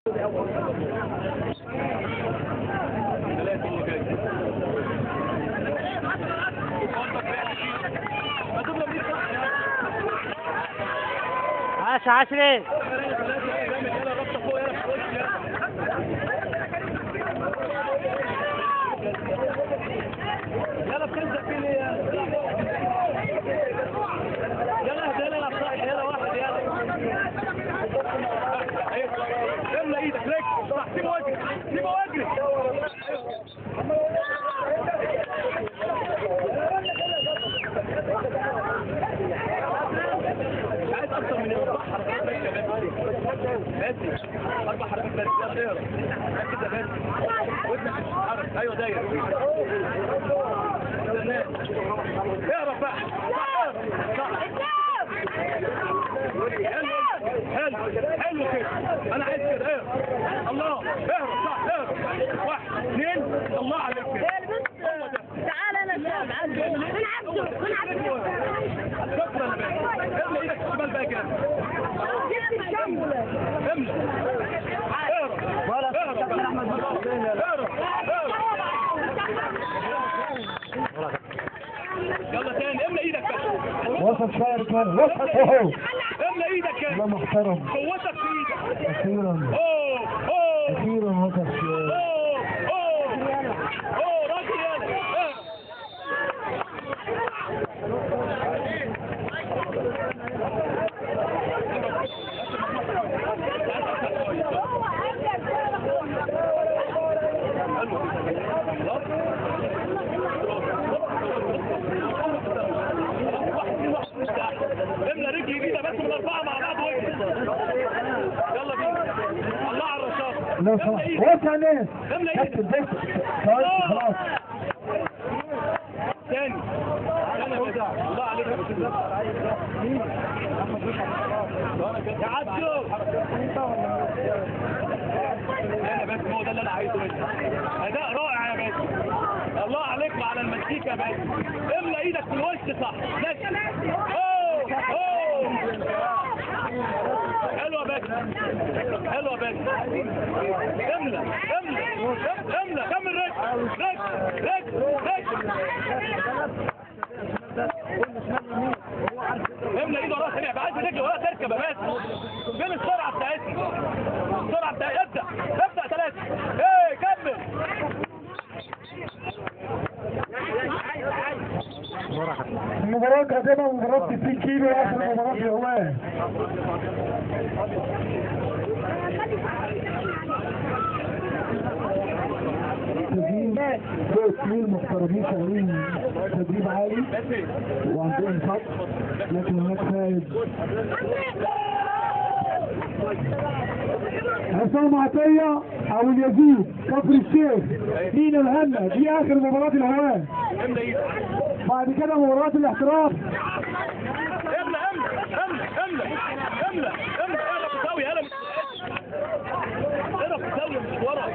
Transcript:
ثلاثة اللي جاي. ما تضرب ليه صح يا عاش عشري. يلا بتلزق فيه ليه؟ يلا اهدى، يلا العب صح، يلا واحد، يلا املى ايدك رجل صح، سيبه واجري، سيبه واجري. مش عايز اكتر من اربع حركات بس يا باسل، بس اربع حركات بس. يلا اهرب ركز يا باسل، ودنك مش بتتحرك. ايوه داير، اهرب بقى، صح. حلو حلو كده، انا عايز كده. اهرب، الله، اهرب صح، اهرب. واحد اثنين، الله عليك كده. هو ده. تعال انا من عبده، من عبده. شكرا يا باسل. املى ايدك الشمال بقى كده، املى. اهرب اهرب اهرب اهرب. يلا تاني، املى ايدك بقى. وسط شوية رجاله، وسط اهو. املى ايدك يا الله محترم، قوتك في ايدك. اخيرا اوه اوه، اخيرا وقف. اوه اوه اوه، راجل يلا. املى رجلي بينا بس من اربعة مع بعض واجري. يلا بينا، الله على الرشاقه. لا صح، وسع ناس. املى ايدك. خلاص تاني. الله عليك يا باسل. يا عبدو انا بس هو ده اللي انا عايزه منك. اداء رائع يا باسل، الله عليك وعلى المزيكا يا باسل. املى ايدك في الوش صح. اوه اوه، حلوة يا باسل، حلوة يا باسل. املى املى املى، كمل رجل رجل رجل رجل. املى ايده وراها سريع، عايز رجل وراها تركب يا باسل. فين السرعة بتاعتنا؟ السرعة بتاعتنا. ابدا ابدا، ثلاثة، ايه كمل. المباراة القادمة مباراة 60 كيلو، آخر مباراة في الهواة. تدريب اثنين محترمين شغالين تدريب عالي وعندهم خط، لكن هناك فائز. عصام عطية أو اليزيد كفر الشيخ، مينا الهنا. دي آخر مباراة الهواة. بعد كده مباراة الاحتراف. املى املى املى املى املى املى. اهرب الزاوية، اهرب اهرب الزاوية مش ورا.